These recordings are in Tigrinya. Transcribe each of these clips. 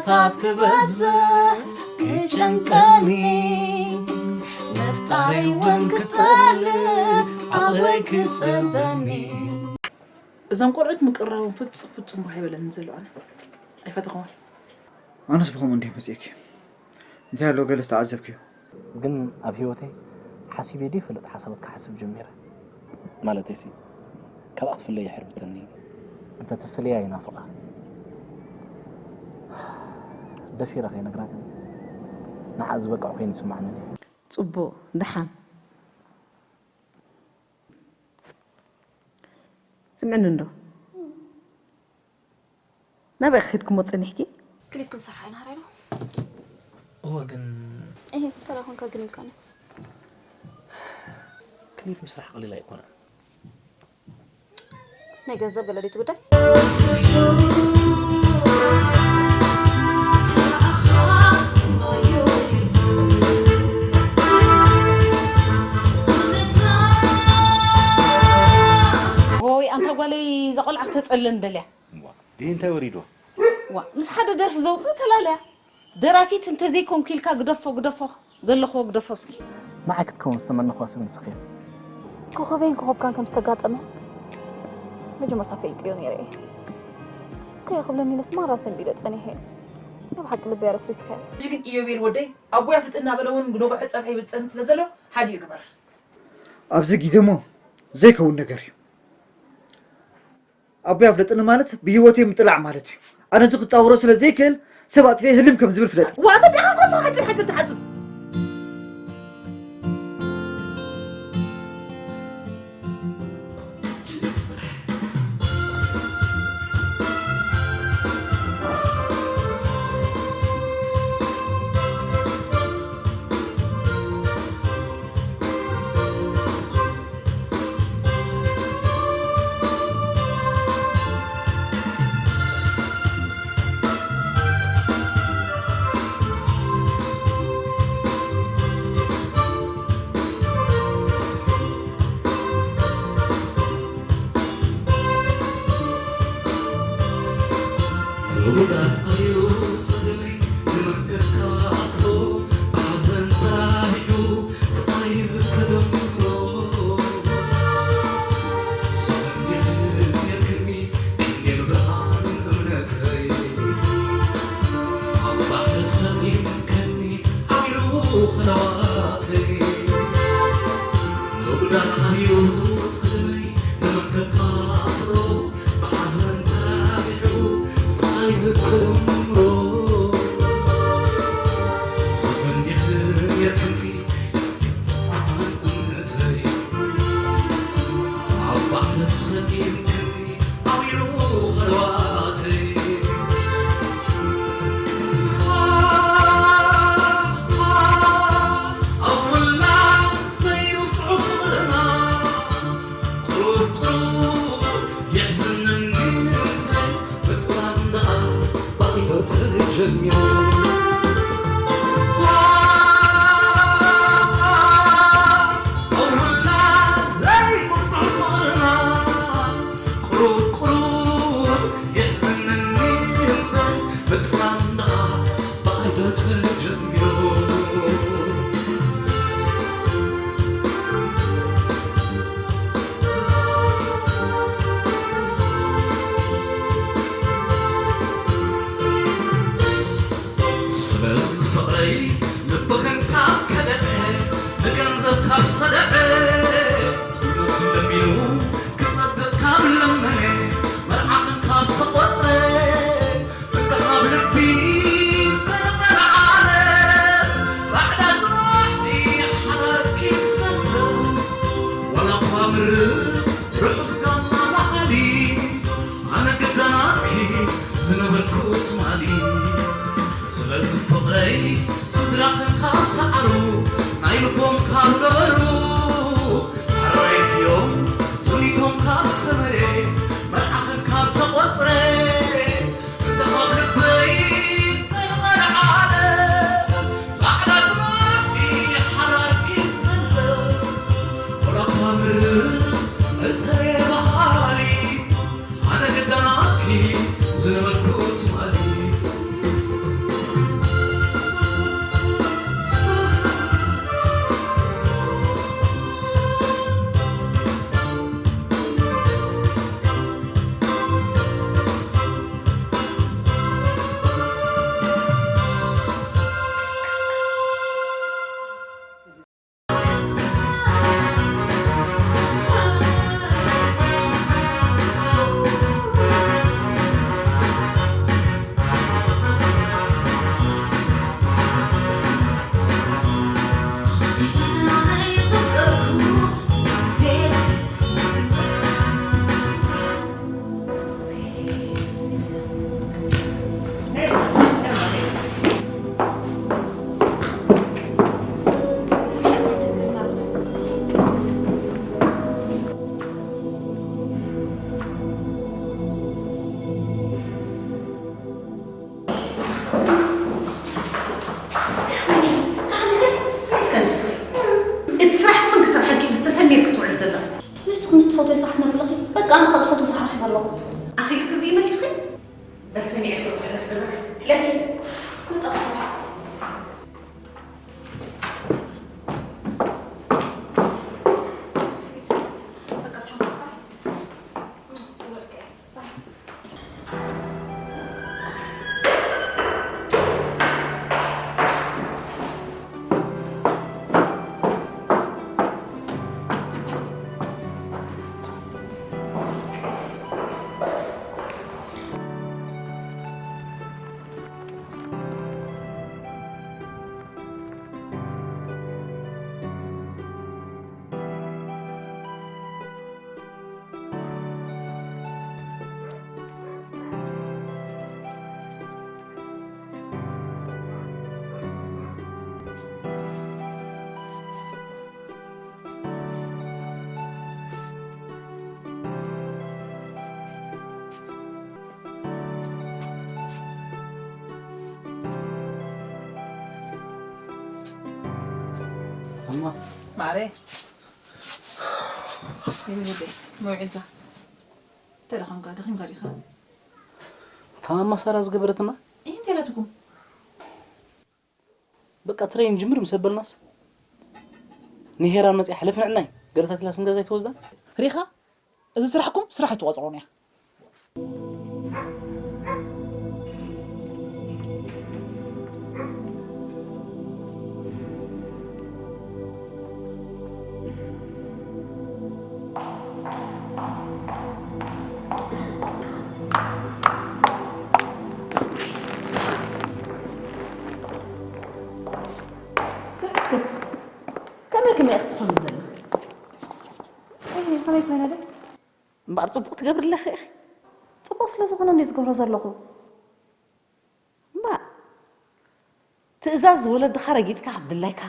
ታት ክበዝሕ ክጨንቀኒ፣ ምፍጣረይ እውን ክጸልእ ዓቕለይ ክጸበኒ። እዞም ቆልዑት ምቅራቦም ፍጹም ፍጹም ባህ ኣይበለንን ዘሎ። ኣነ ኣይፈተኹዎን። ኣነስ ብኸምኡ እንዲየ መጺእኪ። እንታይ ኣሎ ገለ ዝተዓዘብክዮ? ግን ኣብ ህይወተይ ሓሲበ ዘይፈልጥ ሓሳባት ክሓስብ ጀሚረ። ማለተይሲ፣ ካብኣ ክትፍለይ ይሕርብተኒ። እንተትፍለያ ይናፍቓ። ደፊረ ከይነግራ ግን ንዓ ዝበቅዕ ኮይኑ ይስምዓኒ ነይሩ። ጽቡቕ፣ ደሓን። ስምዕኒ እንዶ? ናበይ ኸድክሞ ጸኒሕኪ? ክሊፕ ክንሰርሓ ኢና፣ ሃራይ ዶ? እወ፣ ግን እሄ፣ ተራ ኾንካ ግን ኢልካኒ። ክሊፕ ምስራሕ ቀሊል ኣይኮነን። ናይ ገንዘብ ገለ ድዩ እቲ ጉዳይ? ወይ ኣንታ ጓለይ፣ እዛ ቆልዓ ክተጸልለኒ ደልያ። እዋ፣ ይህ እንታይ ወሪዶ? ዋ፣ ምስ ሓደ ደርፊ ዘውፅእ ተላለያ። ደራፊት እንተዘይኮንኩ ኢልካ ግደፎ፣ ግደፎ፣ ዘለኽዎ ግደፎ እስኪ። ንዓይ ክትከውን ዝተመነኽዋ ሰብ ንስኺ ኢኺ። ኮኸበይን ኮኸብካን ከም ዝተጋጠመ መጀመርታ ፈሊጠዮ ነይረ እየ። እንታይ ክብለኒ ኢለስ ማራ ሰንቢደ ጸኒሐ። ናይ ብሓቂ ልበይ ኣረስሪስካዮ። ሕጂ ግን ኢዮቤል ወደይ፣ ኣቦይ ኣፍልጥ እናበለ እውን ግደቦ ሕፀብ ኣይብል ዝፀንህ ስለ ዘሎ፣ ሓዲኡ ግበር። ኣብዚ ግዜ እሞ ዘይከውን ነገር እዩ። ኣቦይ ኣፍልጥኒ ማለት ብህይወተይ ምጥላዕ ማለት እዩ። ኣነ እዚ ክጻወሮ ስለ ዘይክእል፣ ሰብ ኣጥፊኤ ህልም ከም ዝብል ፍለጥ። ዋ፣ ተጣ-፣ ሓጽብ፣ ሓጽብ፣ ሓጽብ፣ ሓጽብ። ስለዚ ፍቕረይ ልብኽን ካብ ከደዐ፣ ንገንዘብ ካብ ሰደዐ፣ ጥልመት ለሚኑ ክጸድቕ ካብ ለመነ፣ መርዓኽን ካብ ተቖጽረ፣ እንተ ካብ ልቢ ተነቐለ ዓለም፣ ጻዕዳ ጽባሕ ሓዳርኪ ይሰምር። ዋላ እኳ ምርር ርሑስ ጋማ መሃሊ፣ ኣነ ግዳ ናትኪ ዝነበርኩ ትማሊ። ስለዚ ፍቕረይ ስድራኽን ካብ ሰዓሩ፣ ናይ ልቦም ካብ ገበሩ፣ ሓራይክዮም ትምኒቶም ካብ ሰመረ፣ መርዓኽን ካብ ተቖጽረ፣ እንተ ካብ ልበይ ተንቐልዓለ፣ ጻዕዳ ጽባሕ ሓዳርኪ ይሰምር። ወላ እኳ ምርር እሰየ በሃሊ፣ ኣነ ግዳ ናትኪ ዝነበርኩ ትማሊ። ንስኺ ምስ ትፈትዎ ስራሕ ትነብሪ ኣለኺ። በቃ ኣነ ከኣ ዝፈትዎ ስራሕ ረኺበ ኣለኹ። ኣኺልኪ እዚ መልስኺ? በል ሰሚዐ ክሕለፍ በዛ። ሕለፊ። እማ። ማዕረ። ይብልቤ፣ መውዒልካ። እንታይ ደኸምካ? ደኺምካ ዲኻ? እታ ማማ ሳራ ዝገበረትና? እይ፣ እንታይ ኢላትኩም? በቃ ትሬን ጅምር ምስ ኣበልናስ፣ ንሄራን መጺኣ ሕለፍ ንዕናይ ገለታት ኢላስ ንገዛይ ትወስዳ? ሪኻ? እዚ ስራሕኩም ስራሕ ኣይትቆጽሮን እያ። ስራሕ እስከስ ከመይ ከመይ ክትኾኒ ዘለኺ? እይ፣ ከመይ ኮይነ ዶ? እምበኣር ጽቡቕ ትገብሪ ኣለኺ ኢኺ። ጽቡቕ ስለ ዝኾነ እንድየ ዝገብሮ ዘለኹ። እምበኣር ትእዛዝ ዝወለድኻ ረጊጽካ ካብ ድላይካ፣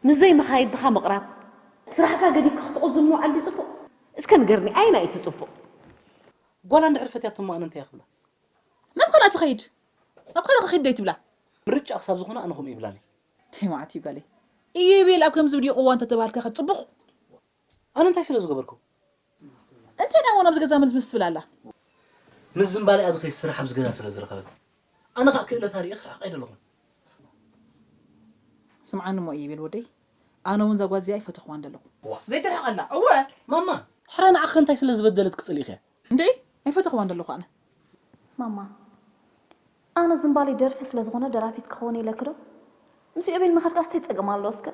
ምስ ዘይመኻይድኻ ምቕራብ፣ ስራሕካ ገዲፍካ ክትቑዝም ምውዓል ድዩ ጽቡቕ? እስከ ንገርኒ፣ ኣየናይ እዩ እቲ ጽቡቕ? ጓል እንድሕር ፈትያቶ እሞ ኣነ እንታይ እያ ክብላ? ናብ ካልኣ ትኸይድ። ናብ ካልእ ክኸይድ ዶ ይትብላ? ምርጫ ክሳብ ዝኾነ ኣነ ከምኡ ይብላኒ። ተይ መዓት እዩ ጋለይ። ኢዩቤል ኣብ ከምዚ ቪድዮ ቅዋ እንተተባህልካ ከ ጽቡቕ? ኣነ እንታይ ስለ ዝገበርኩ? እንታይ ደኣ እሞ ናብዚ ገዛ ምልስ ምስ ትብል ኣላ? ምስ ዝምባሌኣ ዝኸይድ ስራሕ ኣብዚ ገዛ ስለ ዝረኸበት። ኣነ ኸኣ ክእለታ ርእየ ክርሕቕ ኣይደለኹን። ስምዓኒ እሞ ኢዩቤል ወደይ፣ ኣነ እውን እዛ ጓል እዚኣ ኣይፈተኽዋን ደለኹ። ዋ። ዘይትርሕቐላ። እወ። ማማ፣ ሕረ ንዓኸ እንታይ ስለ ዝበደለት ክጽልኢኽያ? እንድዒ፣ ኣይፈተኽዋን ደለኹ ኣነ። ማማ፣ ኣነ ዝምባሌ ደርፊ ስለ ዝኾነ ደራፊት ክኸውን ኢለኪ ዶ? ምስ ኢዮቤል ምኻድካስ እንታይ ጸገም ኣለዎ እስከ?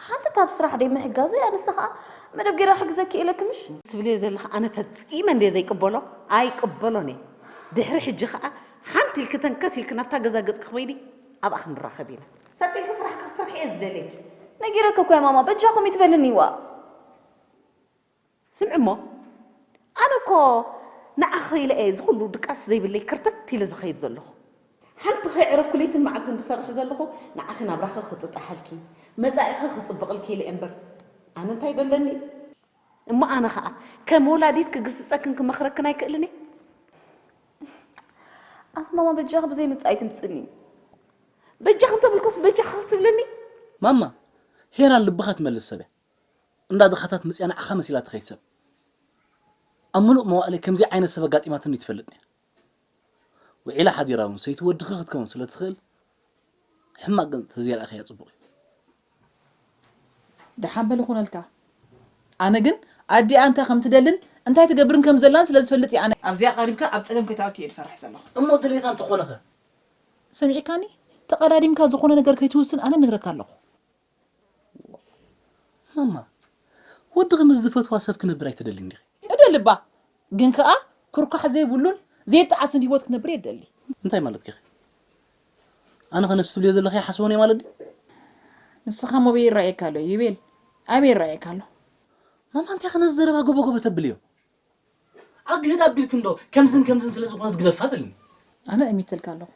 ሓንቲ ካብ ስራሕ ደይ ምሕጋዘይ፣ ኣነሳ ኸኣ መደብ ገይረ ክሕግዘኪ ኢለኪ ምሽ? ትብልዮ ዘለኺ ኣነ ፈጺመ እንድየ ዘይቅበሎ፣ ኣይቅበሎን እየ። ድሕሪ ሕጂ ኸኣ ሓንቲ ኢልኪ ተንከስ ኢልኪ ናብታ ገዛ ገጽኪ ክበይዲ ኣብኣ ክንራኸብ ኢና። ሰጥ ኢልኪ ስራሕኪ ክትሰርሒ እየ ዝደልየኪ። ነጊረኪ እኮ እየ ማማ፣ በጃኹም ይትበልኒ ይዋ። ስምዒ እሞ፣ ኣነ እኮ ንዓኺ ኢለ እየ እዚ ኩሉ ድቃስ ዘይብለይ ከርተት ኢለ ዝኸይድ ዘለኹ። ሓንቲ ከይዕረፍኩ ለይትን መዓልትን ዝሰርሕ ዘለኹ ንዓኺ ናብራኺ ክጥጣሓልኪ፣ መጻኢኺ ክጽብቕልኪ ኢለ እየ እምበር፣ ኣነ እንታይ ደለኒ? እሞ ኣነ ኸኣ ከም ወላዲት ክግስጸክን ክመኽረክን ኣይክእልን እየ? ኣቲ ማማ በጃኺ ብዘይ ምጻእ ኣይትምጽእኒ። በጃኺ እንተብልኩስ በጃኺ ክትብልኒ? ማማ፣ ሄራን ልብኻ ትመልስ ሰብ እያ። እንዳ ድኻታት መጽያ ንዓኻ መሲላ ትኸይድ ሰብ። ኣብ ምሉእ መዋእለይ ከምዚ ዓይነት ሰብ ኣጋጢማትኒ ትፈልጥን እያ። ውዒላ ሓዲራ እውን ሰይቲ ወድኺ ክትከውን ስለ ትኽእል፣ ሕማቕ ግን ተዘይረኣኽያ ጽቡቕ እዩ። ደሓን በል ይኹነልካ። ኣነ ግን ኣዲኣ እንታይ ከም ትደልን እንታይ ትገብርን ከም ዘላን ስለ ዝፈልጥ እየ ኣነ ኣብዚኣ ቀሪብካ ኣብ ጸገም ከይትኣቱ እየ ዝፈርሕ ዘለኹ። እሞ ድሌታ እንተኾነ ኸ? ሰሚዕካኒ? ተቐዳዲምካ ዝኾነ ነገር ከይትውስን ኣነ እነግረካ ኣለኹ። ማማ፣ ወድኺ ምስ ዝፈትዋ ሰብ ክነብር ኣይትደልን ዲኺ? እደሊ እባ፣ ግን ከኣ ኩርኳሕ ዘይብሉን ዘይጠዓስን ህይወት ክነብር እየ እደሊ። እንታይ ማለትኪ ኢኺ? ኣነ ኸ ነዚ ትብልዮ ዘለኺ ይሓስቦን እየ ማለት ድዩ? ንስኻ እሞ ኣበይ ይረኣየካ ኣሎ ኢዩቤል? ኣበይ ይረኣየካ ኣሎ? ማማ፣ እንታይ ኸ ነዚ ዘረባ ጎቦ ጎቦ ተብልዮ? ኣግህድ ኣቢልኪ እንዶ ከምዝን ከምዝን ስለ ዝኾነት ግደፋ በልኒ። ኣነ እሚተልካ ኣለኹ።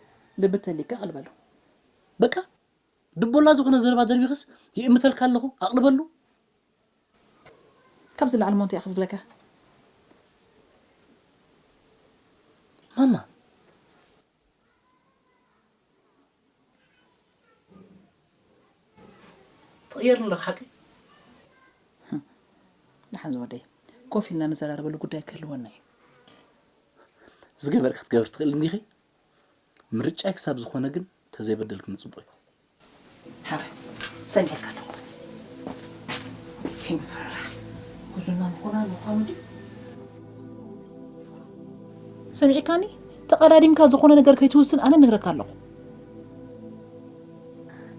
ልቢ ተሊካ ኣቕልበሉ። በቃ? ድቦላ ዝኾነ ዘረባ ደርቢኽስ ይእምተልካ ኣለኹ፣ ኣቕልበሉ። ካብዚ ላዕሊ እሞ እንታይ እየ ክብለካ? ማማ። ትቕየር ኣለኻ ሓቂ? ሓንዚ ወደይ፣ ኮፍ ኢልና ንዘራረበሉ ጉዳይ ክህልወና እዩ። ዝገበርክ ክትገብር ትኽእል እንዲኺ? ምርጫይ ክሳብ ዝኾነ ግን ተዘይበደልክኒ ጽቡቕ እዩ። ሓረ፣ ሰሚዕካ ኣለኹ። ከይምፍርራሕ። ብዙና ምኾና ምዃኑ ድዩ? ሰሚዕካኒ? ተቐዳዲምካ ዝኾነ ነገር ከይትውስን ኣነ እነግረካ ኣለኹ።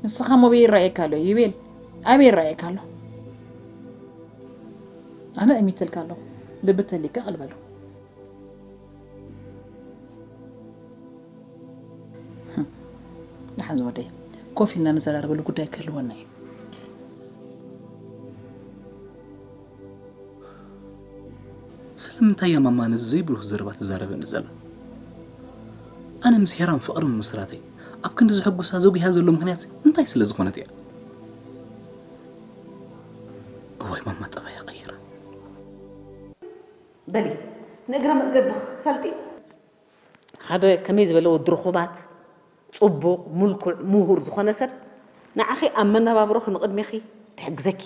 ንስኻ እሞ ኣበይ ይረኣየካ ኣሎ? ይቤል፣ ኣበይ ይረኣየካ ኣሎ? ኣነ እሚተልካ ኣለኹ። ልቢ ተሊካ ቅልበሉ። ደሓን ዝወደይ፣ ኮፍ ኢልና ንዘራረበሉ ጉዳይ ክህልወና እዩ። ስለምንታይ እያ ማማ ነዚ ዘይብሩህ ዘረባ ትዛረበኒ ዘላ? ኣነ ምስ ሄራን ፍቕሪ ምምስራተይ ኣብ ክንዲ ዘሐጉሳ ዘጉህያ ዘሎ ምኽንያት እንታይ ስለ ዝኾነት እያ? እዋይ ማማ ጠባያ ቀይራ። በሊ፣ ንእግረ መገድኺ ክትፈልጢ። ሓደ ከመይ ዝበለ ወዲ ርኹባት፣ ጽቡቕ፣ ምልኩዕ፣ ምሁር ዝኾነ ሰብ ንዓኺ ኣብ መነባብሮኺ ንቕድሜኺ ትሕግዘኪ፣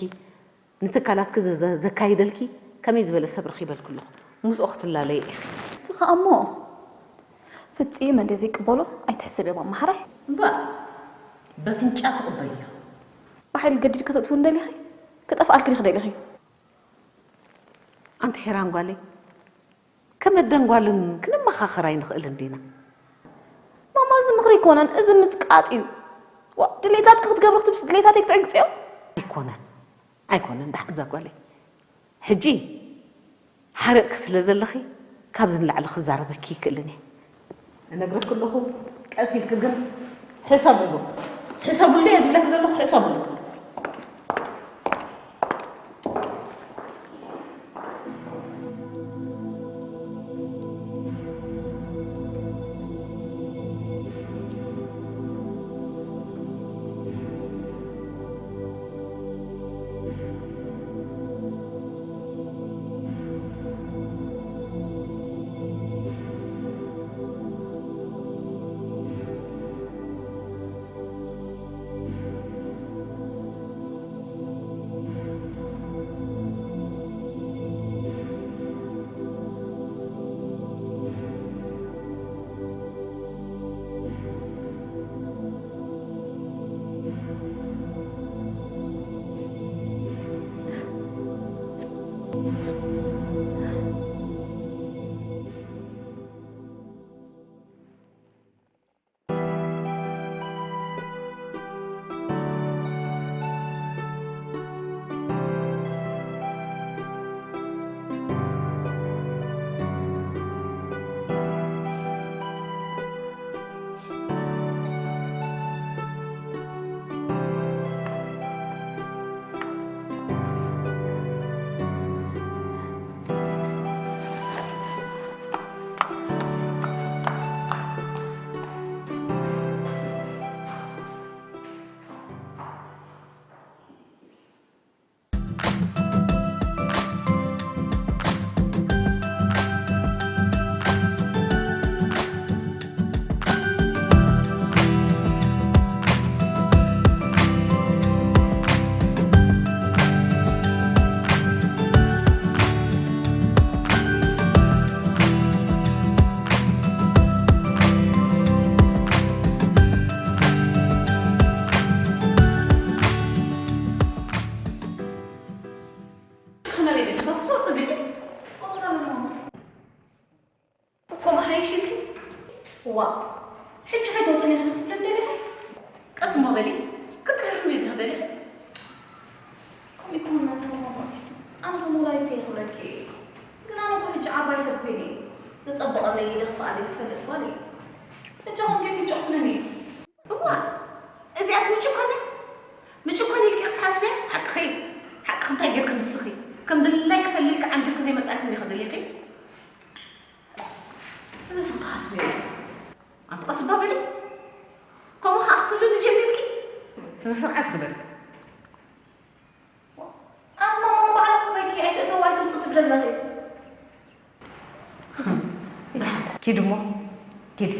ንትካላትኪ ዘ-፣ ዘ-፣ ዘካይደልኪ ከመይ ዝበለ ሰብ ረኺበልኪ ኣለኹ። ምስኡ ክትላለዪ ኢኺ። ንስኻ እሞ ፍጺመ እንድየ ዘይቅበሎ ኣይትሕሰብ እየ ማማ ሓራይ። እምበኣር በፍንጫ ትቕበልዮ። ብሓይሊ ገዲድኪ ከተጥፍእኒ ደሊኺ? ክጠፍኣልኪ ዲኺ ደሊኺ? ኣንቲ ሄራን ጓለይ፣ ከም ኣደን ጓልን ክንመኻኸር ኣይንኽእልን ዲና? ማማ፣ እዚ ምኽሪ ኣይኮነን፣ እዚ ምጽቃጥ እዩ። ዋ፣ ድሌታትኪ ክትገብሪ ክትብስ ድሌታተይ ክትዕንግጽዮ? ኣይኮነን፣ ኣይኮነን፣ ደሓን እዛ ጓለይ። ሕጂ ሓሪቕኪ ስለ ዘለኺ፣ ካብዚ ንላዕሊ ክዛረበኪ ይክእልን እየ። እነግረኪ ኣለኹ፣ ቀስ ኢልኪ ግን ሕሰብሉ። ሕሰብሉ እየ ዝብለኪ ዘለኹ፣ ሕሰብሉ። ዲኺ ናበይ ዲኺ? ክትወጽኢ ዲኺ? እኮ መሓይሽ ኢልኪ? ዋ፣ ሕጂ ከይትወጽኒ ኢኺ ክትብለኒ ደሊኺ? ቀስ እሞ በሊ፣ ክትህርሚ ዲኺ ደሊኺ? ከምኡ ይኮን እናተማማቕኩ፣ ኣነ ከም ወላዲት እየ ክብለኪ። ግን ኣነ እኮ ሕጂ ዓባይ ሰብ ኮይነ እየ። ዘጸብቐለይ፣ ዘደኽፍኣለይ ዝፈልጥ ጓል እየ። ሕጂ ከም ጌርኪ ትጨኩነኒ። እዋ፣ እዚኣስ ምጭኮነ? ምጭኮነ ኢልኪ ክትሓስብያ? ሓቅኺ፣ ሓቅኺ እንታይ ጌርኪ ንስኺ? ከም ድላይ ክፈሊ ኢልኪ ዓንዲርኪ ዘይመጻእኪ እንዲኺ ደሊኺ? እዚ ስም ክሓስብዮ። ኣንቲ ቀስ እባ በሊ። ከምኡ ኸዓ ክትብልኒ ጀሚርኪ? ስነ ስርዓት ግበሪ። ኣንቲ ማማ ባዕልኺ ኮይንኪ ኣይትእተዊ ኣይትውፅእ ትብሊ ኣለኺ። ኪድ እሞ ኪዲ።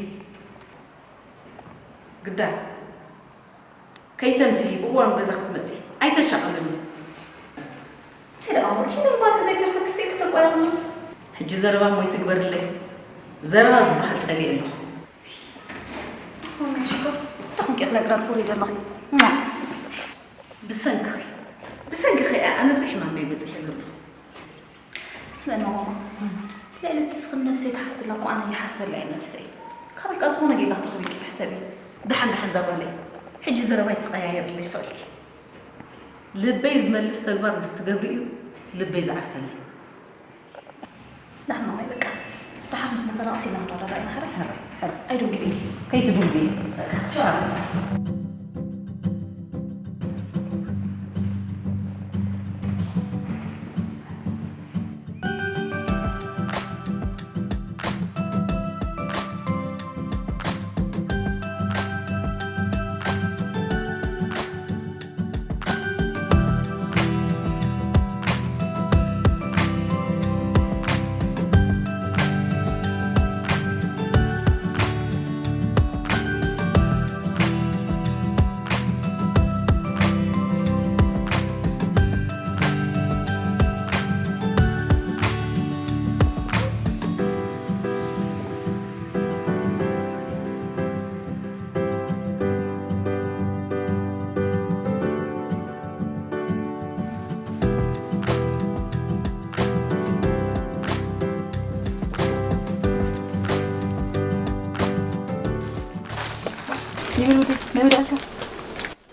ግዳ ከይተምሲ ብእዋኑ ገዛ ክትመፂ ኣይተሻቕልኒ። እንታይ ደኣ ኣወኪ ምባል ዘይተርፈክሲ ክተቋየቕኒ። ሕጂ ዘረባ እሞ ይትግበርለይ። ዘረባ ዝበሃል ጸሊእ ኣለኹ። ኣትማማይ ሽኮር፣ እንታይ ኮንኪ ክትነግራት ኮሪደ ኣለኺ? ብሰንክኺ፣ ብሰንክኺ እየ ኣነ ኣብዚ ሕማም በይ በጺሐ ዘለኹ። ስመ ማማ፣ ልዕሊ እቲ ስኽን ነብሰይ ትሓስብላ እኮ ኣነ ይሓስበላ እየ ነብሰይ። ካበይ ከ ዝኾነ ጌጋ ክትረኽቢ ኢልኪ ትሕሰቢ? ደሓን ደሓን እዛ ጓለይ፣ ሕጂ ዘረባ ይተቐያየርለይ ስቕ ኢልኪ። ልበይ ዝመልስ ተግባር ምስ ትገብሪ እዩ ልበይ ዝዓርፈለይ። ደሓን ማማይ በቃ። ደሓር ምስ መጸና ቀስ ኢልና ክንረዳዳእ ኢና። ሕራይ፣ ሕራይ፣ ሕራይ። ኣይደንግዕኒ። ከይትጉልቢ። በቃ፣ ቻው።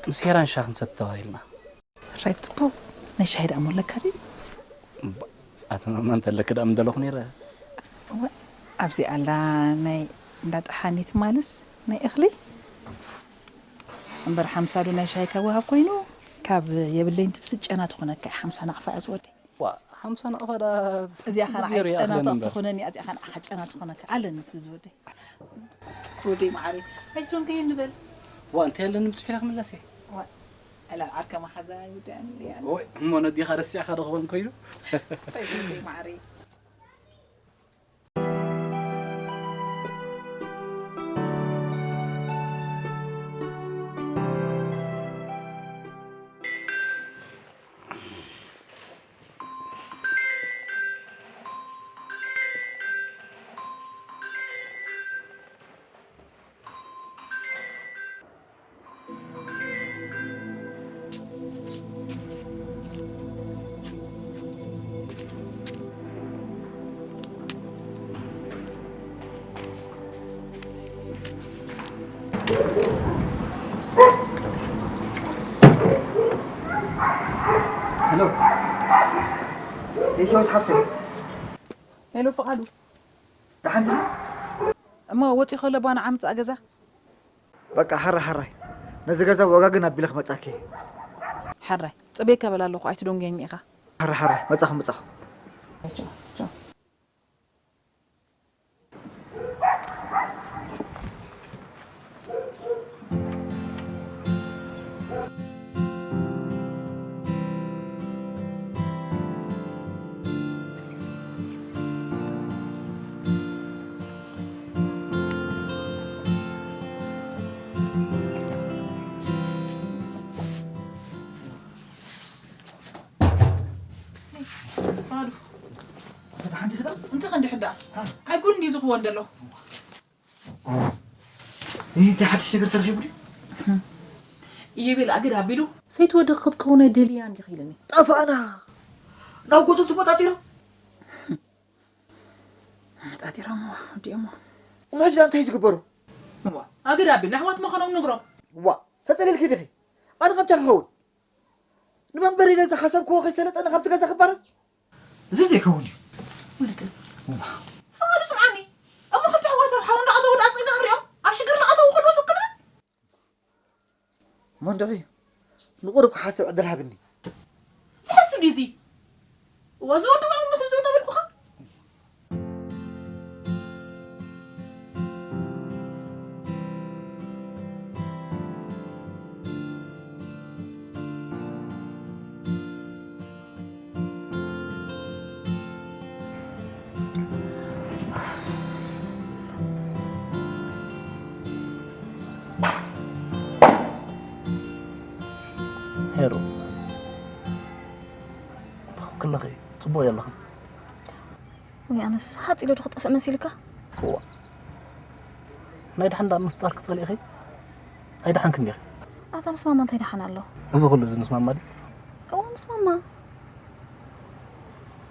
ምስ ሄራን ሻሂ ክንሰቲ ተባሂልና። ራይት ጽቡቕ። ናይ ሻሂ ደኣ እሞ ኣለካ ድዩ? እባ፣ ኣቲ ማማ እንተለኪ ደኣ ምደለኹ ነይረ። እወ፣ ኣብዚ ኣላ ናይ እንዳ ጠሓኒት ማለስ ናይ እኽሊ። እምበር ሓምሳ ዶ ናይ ሻሂ ካብ ወሃብ ኮይኑ፣ ካብ የብለይን ትብሲ ጨና ትኾነካ እያ፣ ሓምሳ ናቕፋ እያ ዝወደይ። ዋ፣ ሓምሳ ናቕፋ ደኣ እዚኣ ኸኣ ጽቡቕ ንዓይ ገይሩ ጨና ይኣኽለኒ እምበር። ትኾነኒ እያ፣ እዚኣ ኸኣ ንዓኻ ጨና ትኾነካ። ኣለኒ ትብል ዝወደይ። ዝወደይ መዓረይ። ኣይትደንግየኒ በል። ዋ፣ እንታይ ኣለኒ ብጽሑ ኢለ ክምለስ እየ። ዋ፣ ዕላል ዓርከ መሓዛ ይውዳእኒ እያ። ኦይ፣ እሞ ነዲኻ ረሲዕካ ዶ ክኾን ኮይኑ? እንታይ ዝወደይ መዓረይ። ሄሎ፣ ቤትሳዊት ሓፍተይ። ሄሎ ፍቓዱ። ደሓን ዲኺ? እሞ ወጺኡ ከሎ ባና ዓምጻእ ገዛ። በቃ፣ ሓራይ፣ ሓራይ። ነዚ ገዛ ብዋጋ ግን ኣቢለ ክመጻኪ። ሓራይ፣ ጽበይ ከበላ ኣለኹ፣ ኣይትደንጉየኒ ኢኻ። ሓራይ፣ ሓራይ፣ መጻኹ፣ መጻኹ። ባዶ። ኣታ ደሓን ዲኺ ደኣ? እንታይ ክንዲ ሕዳ? ሃ? ኣይ፣ ጉድ እንድዩ ዝኽወን ዘሎ። ይህ እንታይ ሓድሽ ነገር ተረኺቡ ድዩ? ይብል ኣግድ ኣቢሉ። ሰይቲ ወዲ ክትከውን ኣይደልያን ዲኺ ኢሉኒ። ጠፋእና። ናብ ጎቶም ተመጣጢሮም። መጣጢሮም ወዲኦሞ። እሞ ሕጂ እንታይ ዝግበሩ? እዋ፣ ኣግድ ኣቢል ንኣሕዋት ምዃኖም ንግሮም። ዋ፣ ተጸሊልኪ ዲኺ? ኣነ ከምታይ ክኸውን? ንመንበሪ ኢለ ዝሓሰብክዎ ከይሰለጠኒ ካብቲ ገዛ ክባረር? እዚ ዘይከውን እዩ። ወለተ። እዋ። ፍቓዱ ስምዓኒ። እሞ ክልተ ኣሕዋት ኣብ ሓዊ እንዳኣተዉ ዳኣ ስኢና ክንሪኦም? ኣብ ሽግር እናኣተዉ ከለዉ ስቕ ክንብል? መንድዒ፣ ንቑሩብ ክሓስብ ዕድል ሃብኒ። ዝሕስብ ድዩ እዚ? እዋ፣ እዚ ወዲ ዋይ እምነት እዚ እናበልኩኻ? ሄሩ፣ እንታይ ክለኺ ጽቡቕ የለኽን። ወይ ኣነስ ሃጽ ኢለ ዶ ክጠፍእ መሲልካ? እዋ፣ ናይ ደሓን ደኣ ምፍጣር ክጸሊእኺ ኣይደሓንክን ዲኺ? ኣታ ምስ ማማ እንታይ ደሓን ኣሎ? እዚ ኩሉ እዚ ምስ ማማ ድዩ? እዋ ምስ ማማ።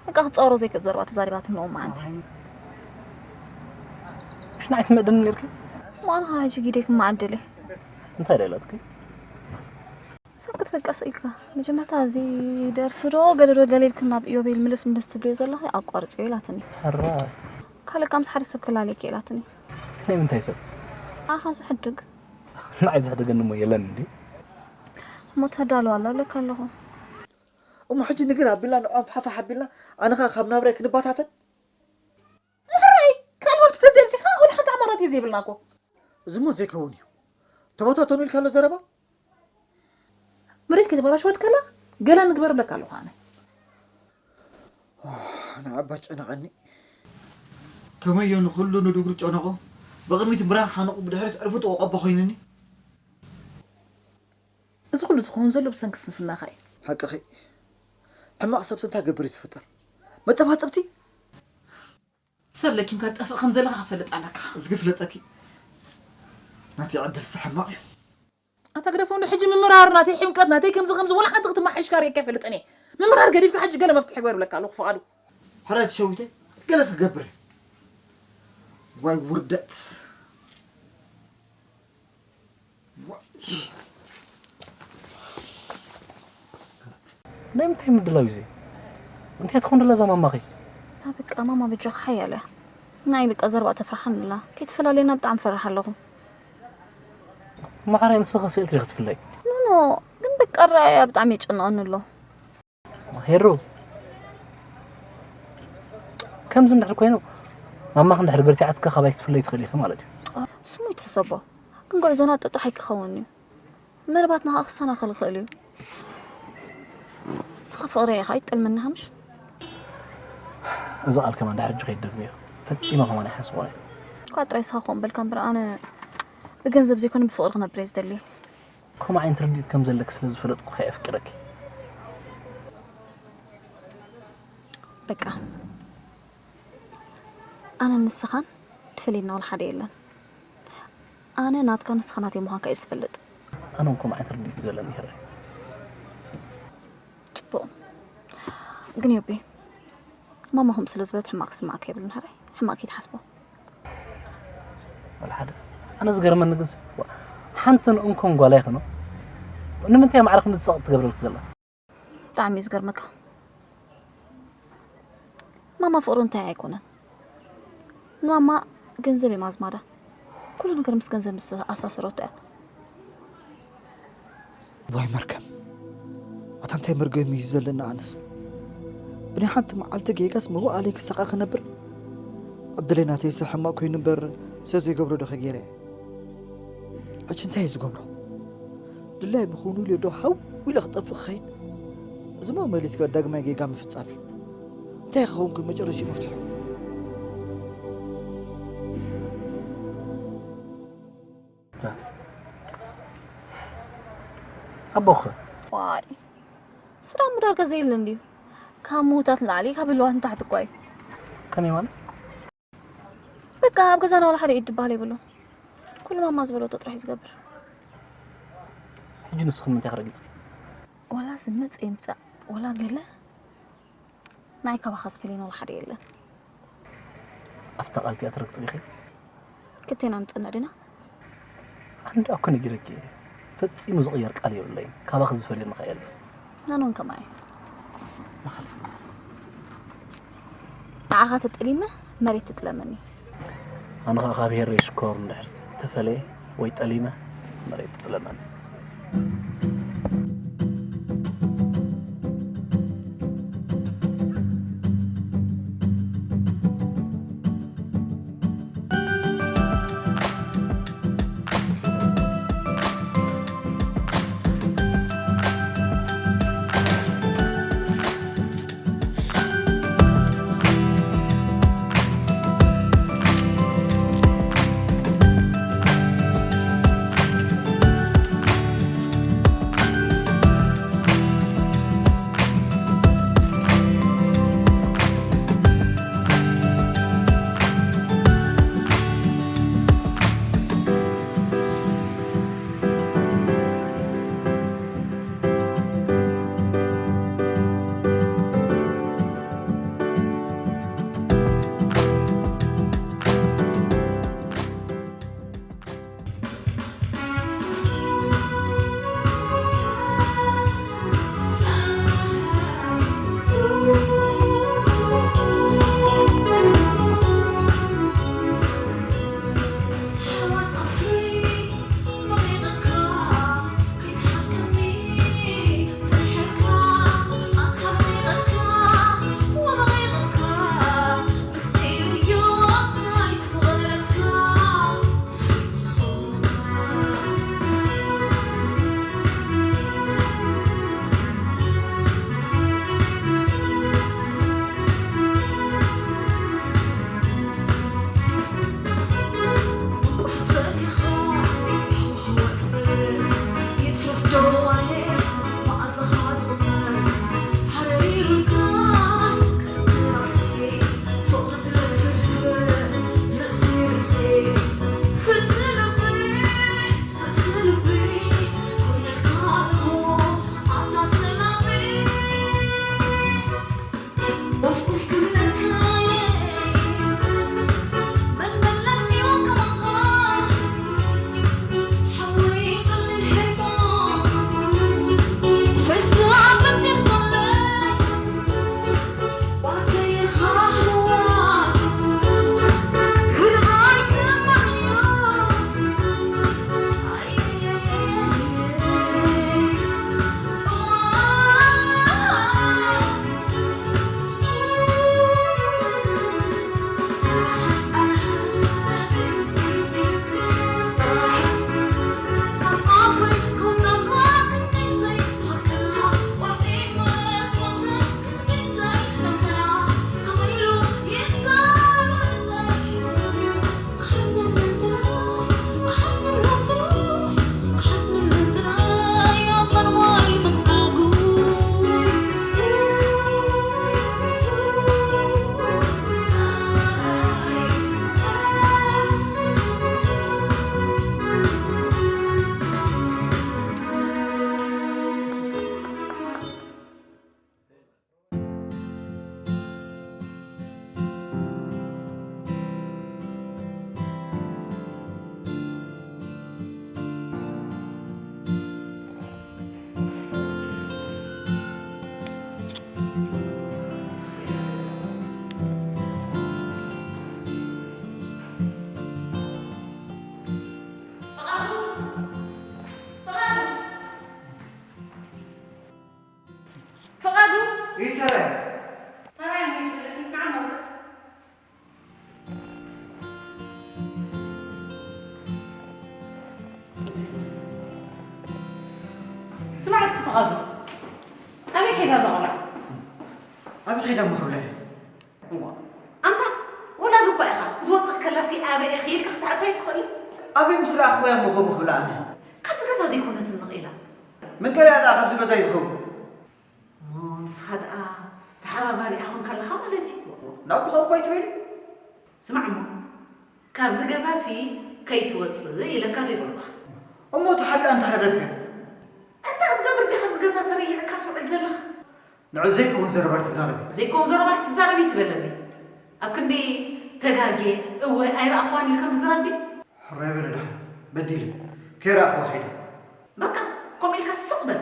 በቃ ክትጻወሮ ዘይክእል ዘረባ ተዛሪባትኒ ሎም መዓንቲ። ምሽ ንዓይ ትምዕድኒ ነርኪ? ማን ሃጂ ጊዴክ ማዕድሊ? እንታይ ደላትኪ? ሰክት በቃ ስኢልካ። መጀመርታ እዚ ደርፊ ዶ ገለ ዶ ገለ ኢልክን ናብ ኢዮቤል ምልስ ምልስ ትብልዮ ዘለኺ ኣቋርጽዮ ኢላትኒ። ሕራ። ካልእ ካምስ ሓደ ሰብ ክላለየኪ ኢላትኒ። ናይ ምንታይ ሰብ? ኣኻ ዝሕድግ። ንዓይ ዝሕደገኒ እሞ የለን እንዲ። እሞ ተዳልዋ ኣሎ እብለካ ኣለኹ። እሞ ሕጂ ንግር ኣቢልና ንዖም ፋሕፋሕ ኣቢልና ኣነ ኸኣ ካብ ናብራይ ክንባታተን? ሕራይ ካልእ መፍትሒ ተዘይምጺኻ ወላ ሓንቲ ኣማራጺ ዘይብልና እኮ። እዚ እሞ ዘይከውን እዩ። ተባታተኑ ኢልካ ኣሎ ዘረባ። መሬት ከተበላሽወት ከላ ገላ ንግበር እብለካ ኣለኹ ኣነ። ንዓባ ጨነቐኒ። ከመዮ ንኹሉ ንድግሩ ጨነቖ። ብቕድሚት ብርሃን ሓነቑ ብድሕሪት ዕርፉ ጥቑቆ ኮይኑኒ። እዚ ኩሉ ዝኸውን ዘሎ ብሰንኪ ስንፍናኻ እዩ። ሓቅኺ። ሕማቕ ሰብሲ እንታይ ገብር እዩ ዝፍጠር? መጸባጸብቲ? ሰብ ለኪምካ ትጠፍእ ከም ዘለኻ ክትፈልጥ ኣለካ። እዝጊ ፍለጠኪ። ናተይ ዕድልሲ ሕማቕ እዩ። ኣታ ግደፎ እንዶ ሕጂ ምምራር ናተይ ሕምቀት ናተይ ከምዚ ከምዚ ወላ ሓንቲ ክትማሓይሽካ ርእየካ ኣይፈልጥን እየ። ምምራር ገዲፍካ ሕጂ ገለ መፍትሒ ግበር እብለካ ኣለኹ ፍቓዱ። ሕራይ ተሸዊተ ገለስ ክገብር እየ። ዋይ ውርደት። ናይ ምንታይ ምድላው እዩ እዚ? እንታይ ትኾን ደላ እዛ ማማኺ? ኣታ በቃ ማማ በጃኻ ሓያል እያ። ንዓይ በቃ ዘረባ ተፍርሓኒ ኣላ። ከይትፈላለየና ብጣዕሚ ፈርሕ ኣለኹ። ማዕረይ ንስኻ ስኢልኪ ክትፍለይ። ኖ ኖ፣ ግን በቃ ኣረኣእያ ብጣዕሚ የጨንቐኒ ኣሎ። ሄሩ፣ ከምዚ እንድሕር ኮይኑ ማማኺ እንድሕር በርቲዓትካ ካባይ ክትፍለይ ትኽእል ኢኺ ማለት እዩ። ስሙ ይትሕሰቦ፣ ግን ጉዕዞና ጥጡሕ ኣይክኸውን እዩ። ምናልባት ንኻ ክሰናኸል ይኽእል እዩ። ንስኻ ፍቕረይ ኢኻ፣ ኣይትጠልመኒ ሃምሽ። እዚ ቃል ከማን ድሕሪ ሕጂ ከይትደግምዮ። ፈጺመ ከማን ኣይሓስቦን እየ። እኳ ጥራይ ንስኻ ከምኡ በልካ እምበር፣ ኣነ ብገንዘብ ዘይኮነ ብፍቕሪ ክነብር እየ ዝደሊ። ከምኡ ዓይነት ርድኢት ከም ዘለኪ ስለ ዝፈለጥኩ ከ የፍቅረኪ። በቃ። ኣነን ንስኻን ድፈልየና ዋላ ሓደ የለን። ኣነ ናትካ ንስኻ ናተይ ምዃንካ እየ ዝፈልጥ። ኣነ እውን ከምኡ ዓይነት ርድኢት እዩ ዘለኒ ህራይ። ጽቡቕ። ግን ዮቤ፣ ማማ ከምኡ ስለ ዝበለት ሕማቕ ክስምዓካ የብሉን ህራይ። ሕማቕ ከይትሓስቦ። ዋላ ሓደ። ኣነ ዝገርመኒ ግን ዋ፣ ሓንቲ ንእንኮን ጓል ኣይኮነ። ንምንታይ ማዕረ ክንዲ ትጸቕጥ ትገብረልክ ዘላ? ብጣዕሚ እዩ ዝገርመካ። ማማ ፍቕሪ እንታይ ኣይኮነን። ንማማ ገንዘብ እዮም ኣዝማዳ። ኩሉ ነገር ምስ ገንዘብ ምስ ኣሳሰረቶ እያ። ዋይ መርገም። ኣታ እንታይ መርገም እዩ ዘለና ኣነስ። ብናይ ሓንቲ መዓልቲ ጌጋስ መዋእለይ ክሳቐ ክነብር። ዕድለይ ናተይስ ሕማቕ ኮይኑ እምበር ሰብ ዘይገብሮ ዶ ከ ገይረ እየ? ሕጂ እንታይ እየ ዝገብሮ? ድላይ ምኾኑ ኢለ ዶ ሃው ኢለ ክጠፍእ ክኸይድ? እዚ እሞ መሊስካ ዳግማይ ጌጋ ምፍጻም እዩ። እንታይ ክኸውን ግን መጨረሽኡ መፍትሑ? ኣቦኸ? ዋይ፣ ስራ ምዳርካ ዘየለ እንድዩ። ካብ ምዉታት ንላዕሊ ካብ ህልዋት ንታሕቲ እኳ እዩ። ከመይ ማለት? በቃ ኣብ ገዛና ዋላ ሓደ ኢድ ድበሃል የብሉን። ኩሉ ማማ ዝበለቶ ጥራሕ እዩ ዝገብር። ሕጂ ንስኺ ንምንታይ ክረጊጽኪ? ዋላ ዝመጽእ ይምጻእ፣ ዋላ ገለ ንዓይ ካባኻ ዝፈልየኒ ዋላ ሓደ የለን። ኣብታ ቃል እቲኣ ትረግጽ ዲኺ? ክልቴና ንጸንዕ ዲና? ኣነ ደኣ እኮ ነጊረኪ እየ። ፈጺሙ ዝቕየር ቃል የብለይን። ካባኺ ዝፈልየኒ ከኣ የለን። ኣነ እውን ከማይ እየ። መሓሪ። ንዓኻ ተጠሊመ መሬት ትጥለመኒ። ኣነ ኸኣ ካብ ሄረይ ሽኮር እንድሕር ተፈልየ ወይ ጠሊመ መሬት ትጥለመኒ። ፍቓዱ? ይሰራይ። ሰራይ እንዲዩ ዝብለኒ፣ ከዓ መውረድ። ስማዕ እስኪ ፍቓዱ፣ ኣበይ ከይዳ እዛ ቆልዓ? ኣበይ ከይዳ እሞ ክብላ እየ? እዋ፣ ኣንታ ወላዲ እኳ ኢኻ፣ ክትወጽእ ከላሲ ኣበይ ኢኺ ኢልካ ክትሓታ ኣይትኽእልን? ኣበይ ምስ ረኣኽዋያ እሞ ከምኡ ክብላ ኣነ? ካብዚ ገዛ ዘይኮነትን ነቒላ። መን ቀሪኣ ደኣ ካብዚ ገዛ እዩ ዝኸውን? እሞ ንስኻ ደኣ ተሓባባሪኣ ኮንካ ኣለኻ ማለት እዩ። ናብ ብኸምኡ ኣይትበሊ። ስማዕ እሞ፣ ካብዚ ገዛሲ ከይትወጽእ ኢለካ ዶ ይበልኩኻ? እሞ ተሓቢኣ እንተ ኸደት ከ? እንታይ ክትገብር ዲኻ ኣብዚ ገዛ ተረይዕካ ትውዕል ዘለኻ? ንዑ ዘይከውን ዘረባ ኣይትዛረቢ። ዘይከውን ዘረባ ኣይትዛረቢ ትበለኒ። ኣብ ክንዲ ተጋግየ፣ እወ ኣይረኣኽዋን ኢልካ ምዝራብ ድዩ? ሕራይ በሊ ደሓን፣ በዲለ። ከይረኣኽዋ ኸይደ። በቃ፣ ከምኡ ኢልካ ስቕ በል።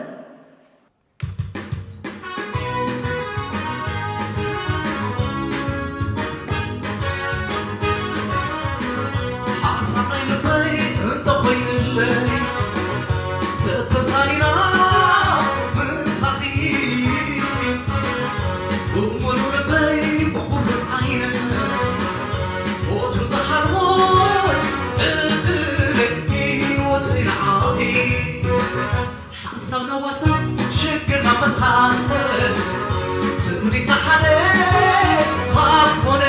ሓሳብ ናይ ልበይ እንተኾይንለይ፣ ተተሳኒና ምሳኺ፣ ብምሉእ ልበይ ብኹሉ ዓይነ፣ ወትሩ ዝሓልሞ ዕድለይ ህይወተይ ንዓኺ። ሓንሳብ ነዋሳብ ሽግርና መሳሰል፣ ትምኒትና ሓደ ካብ ኮነ፣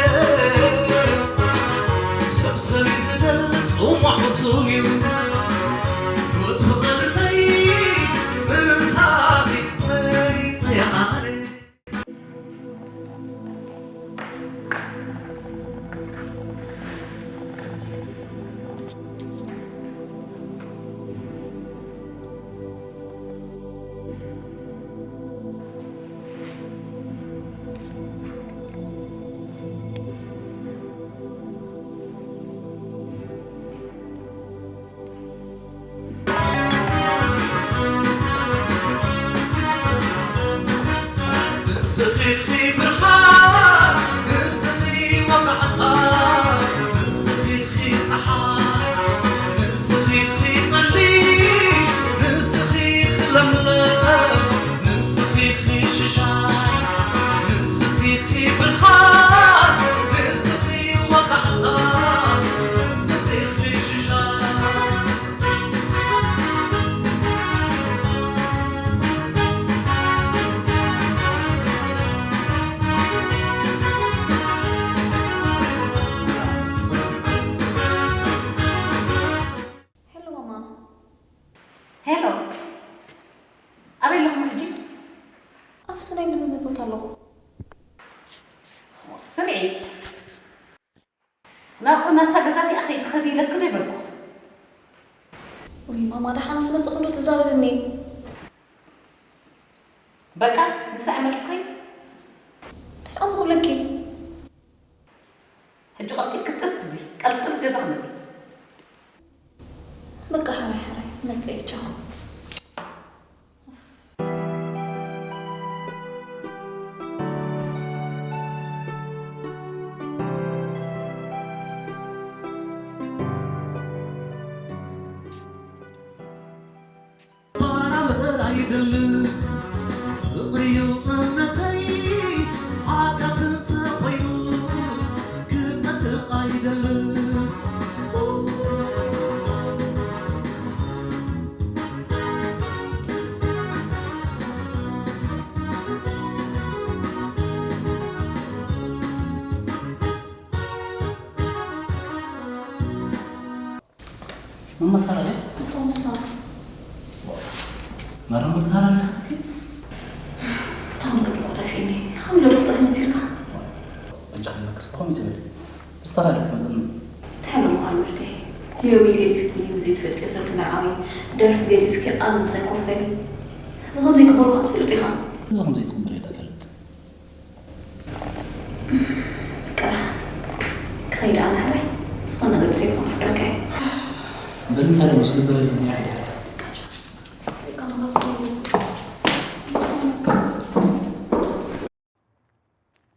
ሰብ ሰብ እዩ ዝደል፣ ጽሙሕ ሕሱም እዩ። ህይወት ፍቕርነይ ምሳኺ መሪጸ ኣነ። ንስኺ ኢኺ ብርሃን፣ ንስኺ መብራህታ፣ ንስኺ ኢኺ ጸሓይ፣ ንስኺ ኢኺ ጠሊ፣ ንስኺ ኢኺ ለምለም፣ ንስኺ ኢኺ ሽሻይ፣ ንስኺ ኢኺ ብርሃን፣ ንስኺ ወጋሕታ፣ ንስኺ ኢኺ ሽሻይ። ሄሎ ማማ። ሄሎ። በቃ ንሳ መልስኺ እንታይ ደኣ ክብለኪ? ሕጂ ቀልጢፍ ክትጥፍ ትብሊ፣ ቀልጥፍ ገዛ ክመጽእ። በቃ ሓራይ ሓራይ መጽእ ቻው። ባራበር ኣይደልን ፍቕሪዩ እምነተይ ሓጢኣት እንተኾይኑ ክጸድቕ ኣይደልን። መመሳረሪ ተወሳ መረምር ታራ ለካትኪ ታም ዘብሎ ደፊኒ ሓምሎ ደጠፍ መሲልካ እንጫ ከመክስ ኮም ትብል ብስተኻለ ክመጥን እንታይ ኣሎ ምዃን መፍትሒ ዮሚ ገዲፍኪ ብዘይትፈልጥዮ ሰብ ትመርዓዊ ደርፊ ገዲፍኪ ኣብዚ ምሳይ ኮፍ በሊ እዚ ከም ዘይቅበሉካ ትፈልጥ ኢኻ እዚ ከም ዘይትቕበል እየ ፈልጥ ክኸይድ ኣነ ሓራይ ዝኾነ ነገር ብዘይኮን ክሕብረካ እየ በል እንታይ ደሞ ስልበለልኒ ያዕዳ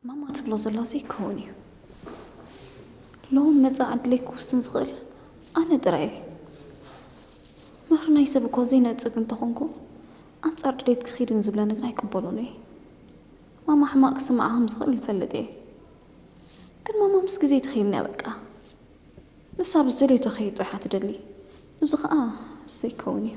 ማማ ትብሎ ዘላ ዘይከውን እዩ ሎም መፃ ዕድለይ ክውስን ዝኽእል ኣነ ጥራይ እየ ምኽሪ ናይ ሰብ እኳ ዘይነፅግ እንተኾንኩ ኣንፃር ድሌት ክኺድን ዝብለኒ ግን ኣይቅበሎን እየ ማማ ሕማቕ ክስምዓ ከም ዝኽእል ይፈልጥ እየ ግን ማማ ምስ ግዜ ትኸይድን እያ በቃ ንሳ ብዝደልየቶ ክኸይድ ጥራሕ ትደሊ እዚ ኸዓ ዘይከውን እዩ